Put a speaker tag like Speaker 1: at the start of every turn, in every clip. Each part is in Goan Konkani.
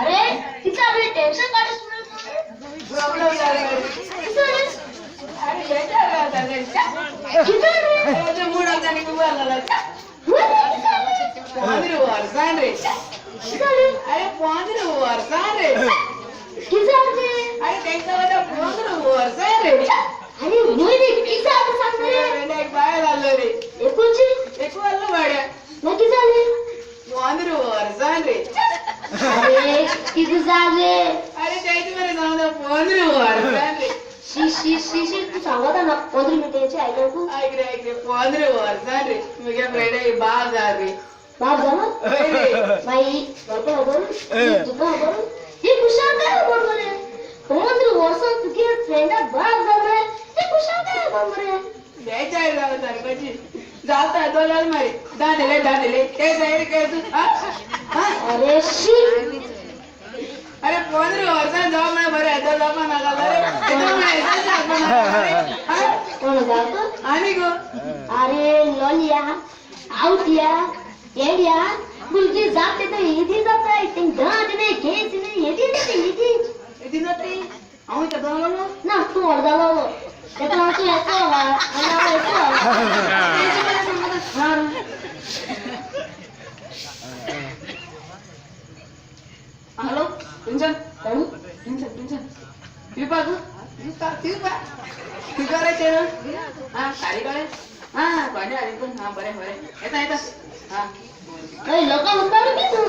Speaker 1: अरे किती आपले टेन्शन काढून.
Speaker 2: प्रॉब्लेम झाला. अरे
Speaker 1: किती
Speaker 2: मूड आमचा उभा झाला. 15 वर्सां रे. अरे 15 वर्सां रे. अरे तेंका वता 15 वर्सां रे.
Speaker 1: अरे होय रे, किती आता सांग रे.
Speaker 2: एक बाय जाल्लो रे.
Speaker 1: एकोणची.
Speaker 2: एक वल्लो भाड्या.
Speaker 1: नक्की झाले.
Speaker 2: 15 वर्सां रे.
Speaker 1: अरे किती झाले?
Speaker 2: अरे तेच मरे सांगता 15 वर्सां रे.
Speaker 1: शी शी शी शी, तू सांगता ना 15 मिनिटांची ऐकू.
Speaker 2: ऐक रे, ऐक रे, 15 वर्सां रे, मुगे फ्रेंड बाब जाल रे.
Speaker 1: बाप झाला.
Speaker 2: हय रे.
Speaker 1: बाई बरोबर बरोबर, तुका बरोबर ही खुशाल काय बरोबर रे? 15 वर्सां तुगे फ्रेंडाक बाप जाल रे, ही खुशाल काय बरोबर रे?
Speaker 2: बेचाळीस जावं सारखाची जाता दोलाल मारे दांदेले दांदेले ते जाहीर कर तू हा? हा?
Speaker 1: अरे शी.
Speaker 2: अरे 15 वर्सां जावं म्हळ्यार बरें येदो जावपा नाका रे, येदो म्हळ्यार येदो जावपा नाका रे. हा?
Speaker 1: कोण जातो?
Speaker 2: आनी गो.
Speaker 1: अरे लोलिया, आवतिया, येड्या, भुरगीं जाता ते येदी जाता, ते दांत नाही, केस नाही, येदी जाता येदी.
Speaker 2: येदी जाता हांव इथं दोन.
Speaker 1: ना, तूं व्हड जालो, तेका लागून तूं येसो आनी हांव येसो.
Speaker 2: Hello tension.
Speaker 1: कोण?
Speaker 2: टेन्शन टेन्शन पिवपा तूं पिवपा पिवपा कितें करायचें? हा साडी कळ्ळें. हा भांडे हाडून पण. हा बरें बरें, येता येता. हा.
Speaker 1: हय, लोकां म्हणटा रे तूं.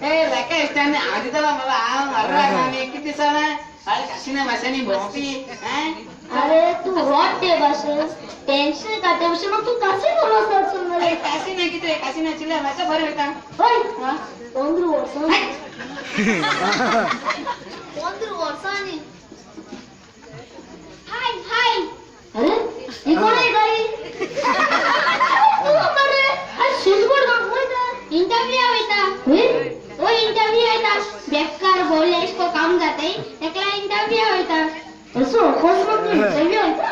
Speaker 2: ए लेका इश्टांनी हांव दितलो बाबा, हांव हर्रा आमी कितें दिसना अरे काशिना भाशेनी भोंवपी.
Speaker 1: अरे तू रोडटे भाशेन टेन्शन काडटे भशेन, मग तूं कासी करून वचता मरे?
Speaker 2: काशिना कितें काशिना चिल्या म्हाका बरें वयता.
Speaker 1: हय.
Speaker 2: हा.
Speaker 1: 15 वर्सां, 15 वर्सांनी.
Speaker 3: हाय हाय.
Speaker 1: अरे ही कोण आहे गाई? तू मरे, अरे सुलगोड गाव वयता.
Speaker 3: इंटरव्यू वयता.
Speaker 1: हय.
Speaker 3: ओ इंटरव्यू वयता, बेकार बोले इसको काम जाते तेकला इंटरव्यू वयता.
Speaker 1: असो कोण मग तू इंटरव्यू वयता?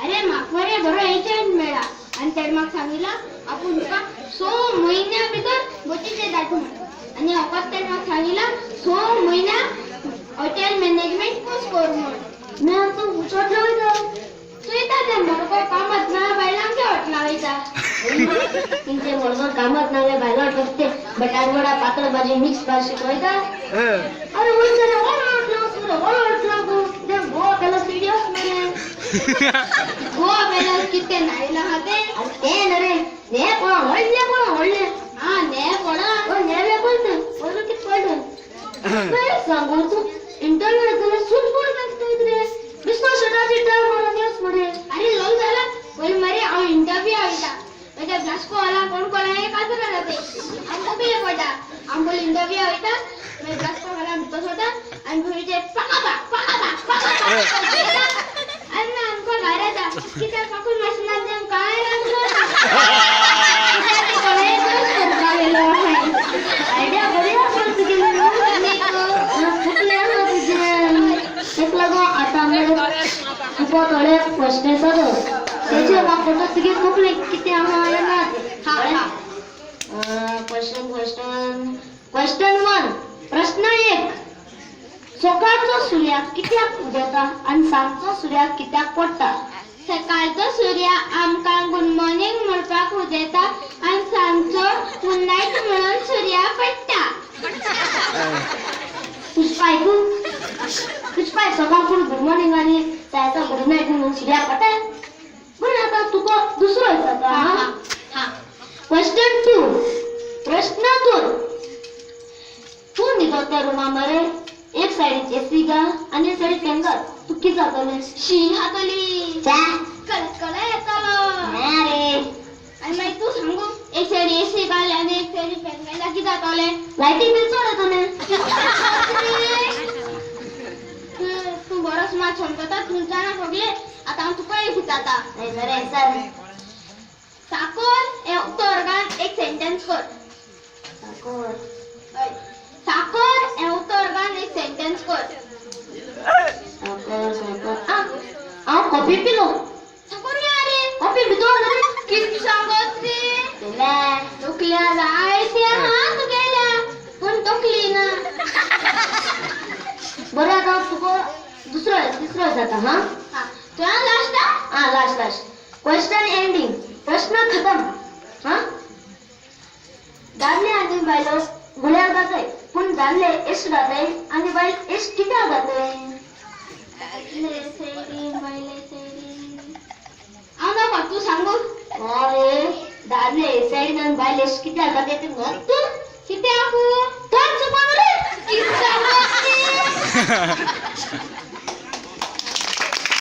Speaker 3: अरे म्हाका मरे बरो एजंट मेळ्ळा आनी तेणें म्हाका सांगिला आपूण तुका 6 म्हयन्या भितर बचीचे धाडटा म्हण, आनी वखद तेणें म्हाका सांगिला 6 म्हयन्या हॉटेल मॅनेजमेंट कोर्स कर म्हण.
Speaker 1: मी तू उचटलो वयता.
Speaker 3: चोयता ते मडगांव कामात ना बायलांच्या हॉटेला वयता.
Speaker 1: तुमचे मडगांव कामात नाले बायला ते बटाट वडा, पातळ भाजी, मिक्स भाजी शिकवता. अरे वयता रे, व्हड हॉटेल वचून रे, व्हड हॉटेल गो ते गोवा पॅलेस व्हिडिओ मरे.
Speaker 3: गोवा पॅलेस कितें नायला आहा ते?
Speaker 1: अरे ते न रे, ने कोण व्हडले, कोण व्हडले.
Speaker 3: हा ने कोणा.
Speaker 1: ओ नेले पडलं पडलं किती पडलं सांगू तू इंटरव्यू झालं सूट कोण बघतोय रे, विष्णू शेटाची टाळ मारून येस मरे.
Speaker 3: अरे लोल झाला पहिले मरे, हांव इंटरव्यू वयता मागीर ब्लास्को वाला कोण कोण हे काजरा जाते, आमकां बी पडटा. आमकां इंटरव्यू वयता, मागीर ब्लास्को वाला भितर सोडटा आनी भुरगे पाका पाका पाका पाका आनी आमकां भायर येता. कित्याक पाकून माशेनात ते काय
Speaker 1: आयडिया बरी आसा तुजी. चुकले आसा तुजें, तेका लागून आतां आमगे तुका थोडे प्रश्न आसा तेजे म्हाका फक्त तुगे तकले कितें आहा या ना. क्वेश्चन क्वेश्चन क्वेश्चन 1, प्रश्न 1. सकाळचो सूर्य कित्याक उदेता आनी सांजचो सूर्य कित्याक पडटा?
Speaker 3: सकाळचो सूर्य आमकां गुड मॉर्निंग म्हणपाक उदेता आनी सांजचो गुड नायट म्हणून सूर्य पडटा.
Speaker 1: पुष्पा ऐकू, पुष्पा, सकाळ फुडें गुड मॉर्निंग आनी जायचा गुड नायट म्हणून सूर्य पडटा. बरें, आतां तुका दुसरो विचारता.
Speaker 3: हा.
Speaker 1: क्वेश्चन 2, प्रश्न 2. तूं न्हिदता त्या रुमा मरे एक सायडीन एसी गा आनी एक सायडीन फॅन घाल, तूं कितें जातलें?
Speaker 3: शी खातली.
Speaker 1: च्या.
Speaker 3: कळकळ येतलो.
Speaker 1: ना रे.
Speaker 3: आनी मागीर तूं सांगू, एक सायड एसी घाल आनी एक सायड फॅन घाल्यार कितें जातलें?
Speaker 1: लायटी बील चड येतलें.
Speaker 3: तूं तूं बरो स्मार्ट समजता, तूं जाणा सगळें. आतां हांव तुका एक विचारता.
Speaker 1: बरें सर.
Speaker 3: साकोर हें उतर घाल एक सेंटेन्स कर.
Speaker 1: साकोर.
Speaker 3: हय, साकोर हें उतर घाल एक सेंटेन्स कर.
Speaker 1: साकोर साकोर, आ हांव कॉफी पिलो.
Speaker 3: साकोर या रे.
Speaker 1: कॉफी भितर रे.
Speaker 3: कितें सांगत रे?
Speaker 1: पिले.
Speaker 3: तकल्या जायते आहा.
Speaker 1: बरें आतां तुका दुसरो तिसरो जाता हा.
Speaker 3: हा, तुला लास्ट.
Speaker 1: हा, लास्ट लास्ट क्वेश्चन एंडिंग, प्रश्न खतम. हा, दादले आनी बायलो गुळ्यार जाताय, पूण दादले इश्ट जाताय आनी बायल इश्ट कित्याक जाताय?
Speaker 3: दादले सैरी बायले सैरी, हांव ना, तूं सांगू.
Speaker 1: अरे, दादले सायडीन आनी बायल इश्ट कित्याक जाताय ते न्हय तूं.
Speaker 3: कित्याक?
Speaker 1: तर चुकून रे.
Speaker 3: कित्याक?